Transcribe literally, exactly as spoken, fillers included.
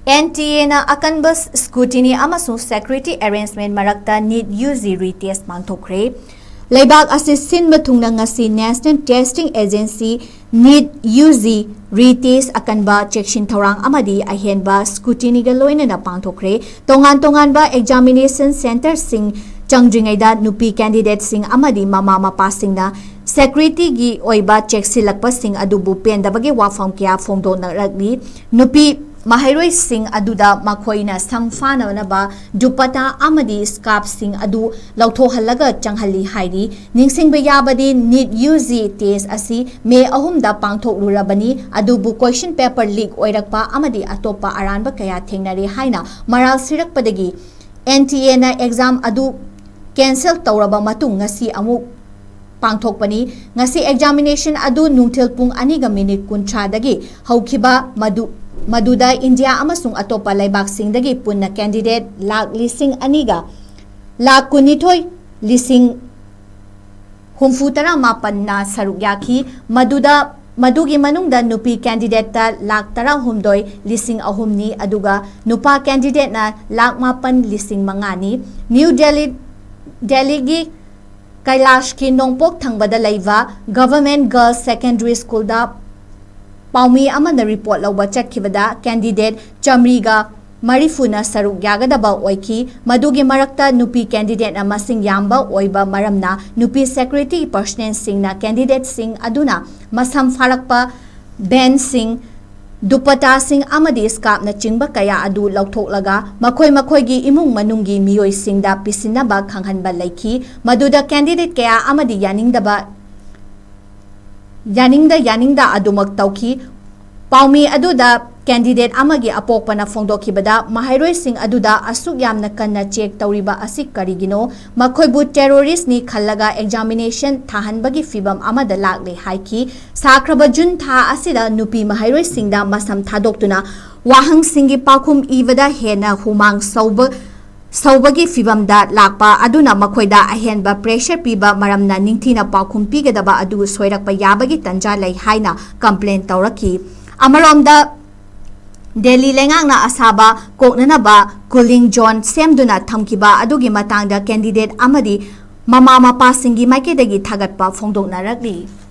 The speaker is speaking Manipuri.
ꯑꯦꯟ ꯇꯤ ꯑꯦꯅ ꯑꯀꯟꯕ scrutiny ꯑꯃꯁꯨꯡ security arrangement ꯃꯔꯛꯇ NEET U G retest ꯄꯥꯡꯊꯣꯛꯈ꯭ꯔꯦ꯫ ꯂꯩꯕꯥꯛ ꯑꯁꯤ ꯁꯤꯟꯕ ꯊꯨꯡꯅ ꯉꯁꯤ National Testing Agency NEET U G retest ꯑꯀꯟꯕ ꯆꯦꯛꯁꯤꯟ ꯊꯧꯔꯥꯡ ꯑꯃꯗꯤ ꯑꯍꯦꯟꯕ scrutinyꯒ ꯂꯣꯏꯅꯅ ꯄꯥꯡꯊꯣꯛꯈ꯭ꯔꯦ꯫ ꯇꯣꯉꯥꯟ ꯇꯣꯉꯥꯟꯕ examination centreꯁꯤꯡ ꯆꯪꯗ꯭ꯔꯤꯉꯩꯗ ꯅꯨꯄꯤ candidateꯁꯤꯡ ꯑꯃꯗꯤ ꯃꯃꯥ ꯃꯄꯥꯁꯤꯡꯅ securityꯒꯤ ꯑꯣꯏꯕ ꯆꯦꯛꯁꯤꯜꯂꯛꯄꯁꯤꯡ ꯑꯗꯨꯕꯨ ꯄꯦꯟꯗꯕꯒꯤ ꯋꯥꯐꯝ ꯀꯌꯥ ꯐꯣꯡꯗꯣꯛꯅꯔꯛꯂꯤ꯫ ꯅꯨꯄꯤ ꯃꯍꯩꯔꯣꯏꯁꯤꯡ ꯑꯗꯨꯗ ꯃꯈꯣꯏꯅ ꯁꯝ ꯐꯥꯅꯅꯕ dupatta ꯑꯃꯗꯤ scarfꯁꯤꯡ ꯑꯗꯨ ꯂꯧꯊꯣꯛꯍꯜꯂꯒ ꯆꯪꯍꯜꯂꯤ ꯍꯥꯏꯔꯤ꯫ ꯅꯤꯡꯁꯤꯡꯕ ꯌꯥꯕꯗꯤ, NEET U G test ꯑꯁꯤ ꯃꯦ ꯑꯍꯨꯝꯗ ꯄꯥꯡꯊꯣꯛꯂꯨꯔꯕꯅꯤ, ꯑꯗꯨꯕꯨ question paper leak ꯑꯣꯏꯔꯛꯄ ꯑꯃꯗꯤ ꯑꯇꯣꯞꯄ ꯑꯔꯥꯟꯕ ꯀꯌꯥ ꯊꯦꯡꯅꯔꯦ ꯍꯥꯏꯅ ꯃꯔꯥꯜ ꯁꯤꯔꯛꯄꯗꯒꯤ N T Aꯅ exam ꯑꯗꯨ cancel ꯇꯧꯔꯕ ꯃꯇꯨꯡ ꯉꯁꯤ ꯑꯃꯨꯛ ꯄꯥꯡꯊꯣꯛꯄꯅꯤ꯫ ꯉꯁꯤ examination ꯑꯗꯨ ꯅꯨꯡꯊꯤꯜ ꯄꯨꯡ ꯑꯅꯤꯒ minute ꯀꯨꯟꯊ꯭ꯔꯥꯗꯒꯤ ꯍꯧꯈꯤꯕ ꯃꯗꯨ, ꯃꯗꯨꯗ ꯏꯟꯗꯤꯌꯥ ꯑꯃꯁꯨꯡ ꯑꯇꯣꯞꯄ ꯂꯩꯕꯥꯛꯁꯤꯡꯗꯒꯤ ꯄꯨꯟꯅ candidate ꯂꯥꯈ ꯂꯤꯁꯤꯡ ꯑꯅꯤꯒ ꯂꯥꯈ ꯀꯨꯟꯅꯤꯊꯣꯏ ꯂꯤꯁꯤꯡ ꯍꯨꯝꯐꯨ ꯇꯔꯥ ꯃꯥꯄꯟꯅ ꯁꯔꯨꯛ ꯌꯥꯈꯤ꯫ ꯃꯗꯨꯗ, ꯃꯗꯨꯒꯤ ꯃꯅꯨꯡꯗ ꯅꯨꯄꯤ candidateꯇ ꯂꯥꯈ ꯇꯔꯥꯍꯨꯝꯗꯣꯏ ꯂꯤꯁꯤꯡ ꯑꯍꯨꯝꯅꯤ, ꯑꯗꯨꯒ ꯅꯨꯄꯥ candidateꯅ ꯂꯥꯈ ꯃꯥꯄꯟ ꯂꯤꯁꯤꯡ ꯃꯉꯥꯅꯤ꯫ ꯅ꯭ꯌꯨ ꯗꯦꯜꯂꯤ, ꯗꯦꯜꯂꯤꯒꯤ ꯀꯩꯂꯥꯁꯀꯤ ꯅꯣꯡꯄꯣꯛ ꯊꯪꯕꯗ ꯂꯩꯕ Government Girls Secondary Schoolꯗ ꯄꯥꯎꯃꯤ ꯑꯃꯅ report ꯂꯧꯕ ꯆꯠꯈꯤꯕꯗ candidate ꯆꯥꯃꯔꯤꯒ ꯃꯔꯤꯐꯨꯅ ꯁꯔꯨꯛ ꯌꯥꯒꯗꯕ ꯑꯣꯏꯈꯤ꯫ ꯃꯗꯨꯒꯤ ꯃꯔꯛꯇ ꯅꯨꯄꯤ candidateꯅ ꯃꯁꯤꯡ ꯌꯥꯝꯕ ꯑꯣꯏꯕ ꯃꯔꯝꯅ ꯅꯨꯄꯤ security personnelꯁꯤꯡꯅ candidateꯁꯤꯡ ꯑꯗꯨꯅ ꯃꯁꯝ ꯐꯥꯔꯛꯄ bandꯁꯤꯡ, dupattaꯁꯤꯡ ꯑꯃꯗꯤ scarfꯅꯆꯤꯡꯕ ꯀꯌꯥ ꯑꯗꯨ ꯂꯧꯊꯣꯛꯂꯒ ꯃꯈꯣꯏ ꯃꯈꯣꯏꯒꯤ ꯏꯃꯨꯡ ꯃꯅꯨꯡꯒꯤ ꯃꯤꯑꯣꯏꯁꯤꯡꯗ ꯄꯤꯁꯤꯟꯅꯕ ꯈꯪꯍꯟꯕ ꯂꯩꯈꯤ꯫ ꯃꯗꯨꯗ candidate ꯀꯌꯥ ꯑꯃꯗꯤ ꯌꯥꯅꯤꯡꯗꯕ, ꯌꯥꯅꯤꯡꯗ ꯌꯥꯅꯤꯡꯗ ꯑꯗꯨꯃꯛ ꯇꯧꯈꯤ꯫ ꯄꯥꯎꯃꯤ ꯑꯗꯨꯗ candidate ꯑꯃꯒꯤ ꯑꯄꯣꯛꯄꯅ ꯐꯣꯡꯗꯣꯛꯈꯤꯕꯗ, ꯃꯍꯩꯔꯣꯏꯁꯤꯡ ꯑꯗꯨꯗ ꯑꯁꯨꯛ ꯌꯥꯝꯅ ꯀꯟꯅ check ꯇꯧꯔꯤꯕ ꯑꯁꯤ ꯀꯔꯤꯒꯤꯅꯣ? ꯃꯈꯣꯏꯕꯨ terroristꯅꯤ ꯈꯜꯂꯒ examination ꯊꯥꯍꯟꯕꯒꯤ ꯐꯤꯚꯝ ꯑꯃꯗ ꯂꯥꯛꯂꯦ ꯍꯥꯏꯈꯤ꯫ ꯁꯥꯈ꯭ꯔꯕ ꯖꯨꯟ ꯊꯥ ꯑꯁꯤꯗ ꯅꯨꯄꯤ ꯃꯍꯩꯔꯣꯏꯁꯤꯡꯗ ꯃꯁꯝ ꯊꯥꯗꯣꯛꯇꯨꯅ ꯋꯥꯍꯪꯁꯤꯡꯒꯤ ꯄꯥꯎꯈꯨꯝ ꯏꯕꯗ ꯍꯦꯟꯅ ꯍꯨꯃꯥꯡ ꯁꯧꯕ, ꯁꯧꯕꯒꯤ ꯐꯤꯚꯝꯗ ꯂꯥꯛꯄ ꯑꯗꯨꯅ ꯃꯈꯣꯏꯗ ꯑꯍꯦꯟꯕ pressure ꯄꯤꯕ ꯃꯔꯝꯅ ꯅꯤꯡꯊꯤꯅ ꯄꯥꯎꯈꯨꯝ ꯄꯤꯒꯗꯕ ꯑꯗꯨ ꯁꯣꯏꯔꯛꯄ ꯌꯥꯕꯒꯤ ꯇꯟꯖꯥ ꯂꯩ ꯍꯥꯏꯅ complain ꯇꯧꯔꯛꯈꯤ꯫ ꯑꯃꯔꯣꯝꯗ, ꯗꯦꯜꯂꯤ ꯂꯩꯉꯥꯛꯅ ꯑꯁꯥꯕ ꯀꯣꯛꯅꯅꯕ cooling zone ꯁꯦꯝꯗꯨꯅ ꯊꯝꯈꯤꯕ ꯑꯗꯨꯒꯤ ꯃꯇꯥꯡꯗ candidate ꯑꯃꯗꯤ ꯃꯃꯥ ꯃꯄꯥꯁꯤꯡꯒꯤ ꯃꯥꯏꯀꯩꯗꯒꯤ ꯊꯥꯒꯠꯄ ꯐꯣꯡꯗꯣꯛꯅꯔꯛꯂꯤ꯫